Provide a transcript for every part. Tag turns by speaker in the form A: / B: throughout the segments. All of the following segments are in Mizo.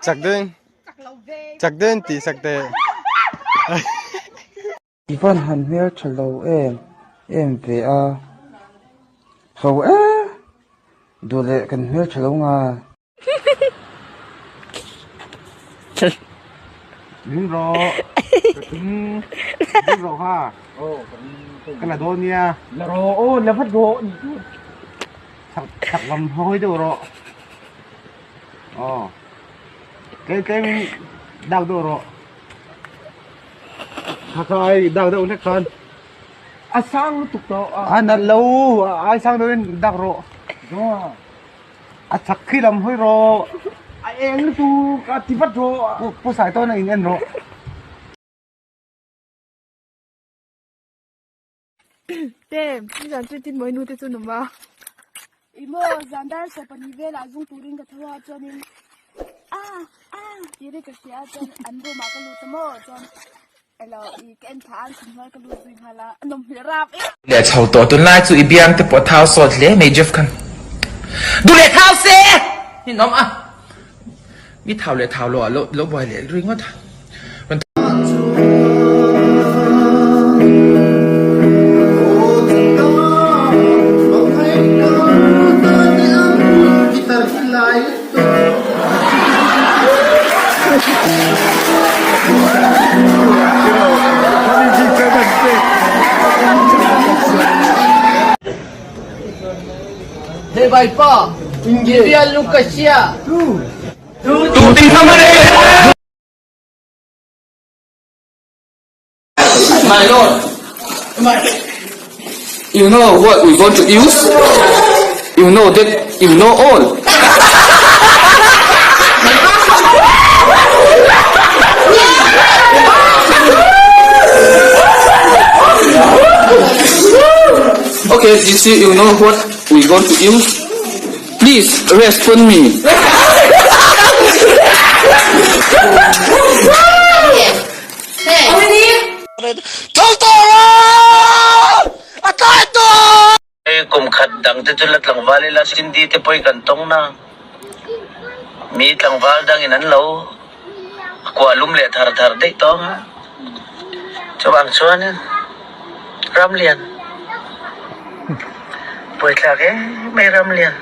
A: Chak deuhin chak deuhin tih sak teh.
B: I van han hmel tha lo em em ve a, ho e, duh leh kan hmel tha lo nga.
C: Min rawh ka thing min rawh kha ka la dawn nia la rawh aw la vat rawh ni chu chak chak lam hawi deuh rawh aw tlem tlem in dak deuh rawh kha kha ai dak deuh hlek khan
B: a sang lutuk tawh
C: a a nalh lo ai sang deuh in dak rawh A chak khi lam hawi rawh.
B: A eng lutuk a ti vat rawh.
C: Pu Sai tawn a in en rawh.
D: Te, nizan chu tin mawi nu te chu num a.
E: I maw, zan dar 12 velah zung turin ka tho a chuanin a a tih ri ka hria a chuan an room ah ka lut a maw chuan elo i ka en thla a an chhun hnuai ka lut zui nghal a a nawm hmel rap em.
F: Leh chho tawh tunlai chu i biang te pawh thau sawt hle mai Jeff khan duh leh thau se nin awm a mi thau leh thau lo ah lo lo buai leh ringawt a. My lord, you know what we going to use? You know that you know all. Okay, you see, you know what we going to use? Please respond me.
G: Kum khat dang te chu la tlangval ila Cindy te pawh hi kan tawng na. Mi tlangval dang in an lo kuah lum leh thar thar daih tawng a. Chuvang chuanin Ramlian buaithlak em mai Ramlian.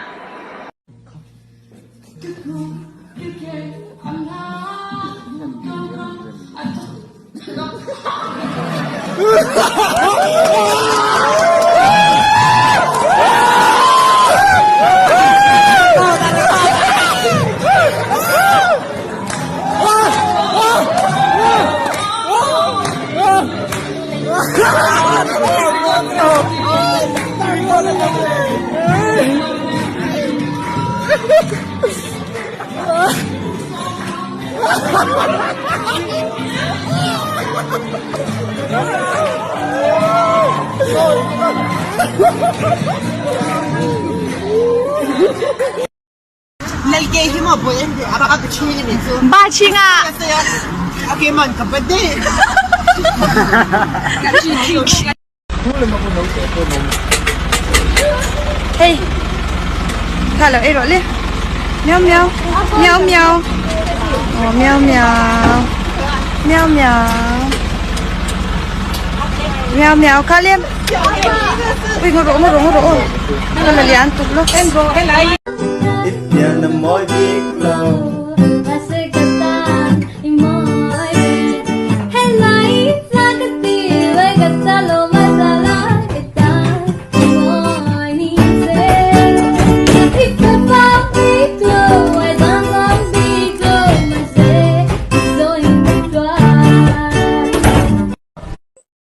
D: Ba chinga. Hey. Kha lo ei rawh le. Meow meow. Meow meow. Oh meow meow. Meow meow. Meow meow kha le. Ui ngo rawh ngo rawh ngo rawh. Ka la lian tuk lo.